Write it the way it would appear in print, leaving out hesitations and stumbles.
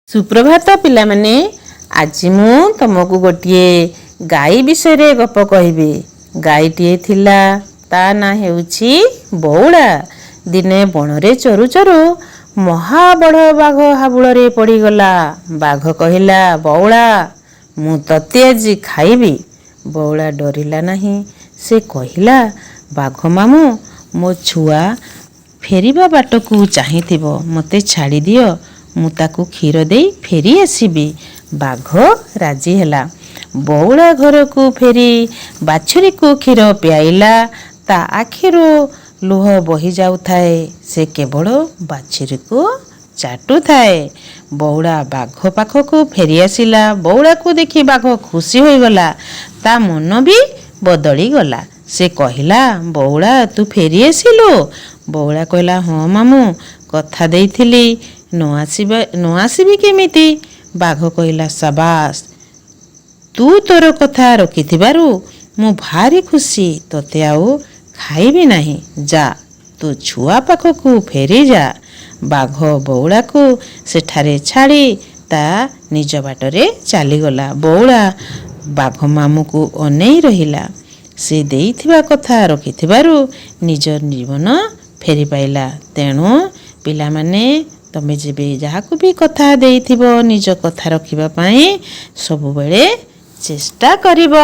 ସୁପ୍ରଭାତ ପିଲାମାନେ। ଆଜି ମୁଁ ତମକୁ ଗୋଟିଏ ଗାଈ ବିଷୟରେ ଗପ କହିବି। ଗାଈଟିଏ ଥିଲା, ତା ନାଁ ହେଉଛି ବଉଳା। ଦିନେ ବଣରେ ଚରୁ ଚରୁ ମହାବଳ ବାଘ ହାବୁଳରେ ପଡ଼ିଗଲା। ବାଘ କହିଲା, "ବଉଳା, ମୁଁ ତତେ ଆଜି ଖାଇବି।" ବଉଳା ଡରିଲା ନାହିଁ। ସେ କହିଲା, "ବାଘ ମାମୁଁ, ମୋ ଛୁଆ ଫେରିବା ବାଟକୁ ଚାହିଁଥିବ। ମୋତେ ଛାଡ଼ିଦିଅ, ମୁଁ ତାକୁ କ୍ଷୀର ଦେଇ ଫେରି ଆସିବି।" ବାଘ ରାଜି ହେଲା। ବଉଳା ଘରକୁ ଫେରି ବାଛୁରୀକୁ କ୍ଷୀର ପିଆଇଲା। ତା ଆଖିରୁ ଲୁହ ବହି ଯାଉଥାଏ। ସେ କେବଳ ବାଛୁରୀକୁ ଚାଟୁଥାଏ। ବଉଳା ବାଘ ପାଖକୁ ଫେରି ଆସିଲା। ବଉଳାକୁ ଦେଖି ବାଘ ଖୁସି ହୋଇଗଲା। ତା ମନ ବି ବଦଳିଗଲା। ସେ କହିଲା, "ବଉଳା, ତୁ ଫେରି ଆସିଲୁ?" ବଉଳା କହିଲା, "ହଁ ମାମୁଁ, କଥା ଦେଇଥିଲି, ନ ଆସିବି କେମିତି?" ବାଘ କହିଲା, "ସାବାସ, ତୁ ତୋର କଥା ରଖିଥିବାରୁ ମୁଁ ଭାରି ଖୁସି। ତୋତେ ଆଉ ଖାଇବି ନାହିଁ। ଯା, ତୁ ଛୁଆ ପାଖକୁ ଫେରିଯା।" ବାଘ ବଉଳାକୁ ସେଠାରେ ଛାଡ଼ି ତା ନିଜ ବାଟରେ ଚାଲିଗଲା। ବଉଳା ବାଘ ମାମୁଁକୁ ଅନେଇ ରହିଲା। ସେ ଦେଇଥିବା କଥା ରଖିଥିବାରୁ ନିଜ ଜୀବନ ଫେରି ପାଇଲା। ତେଣୁ ପିଲାମାନେ, ତମେ ଯେବେ ଯାହାକୁ ବି କଥା ଦେଇଥିବ, ନିଜ କଥା ରଖିବା ପାଇଁ ସବୁବେଳେ ଚେଷ୍ଟା କରିବ।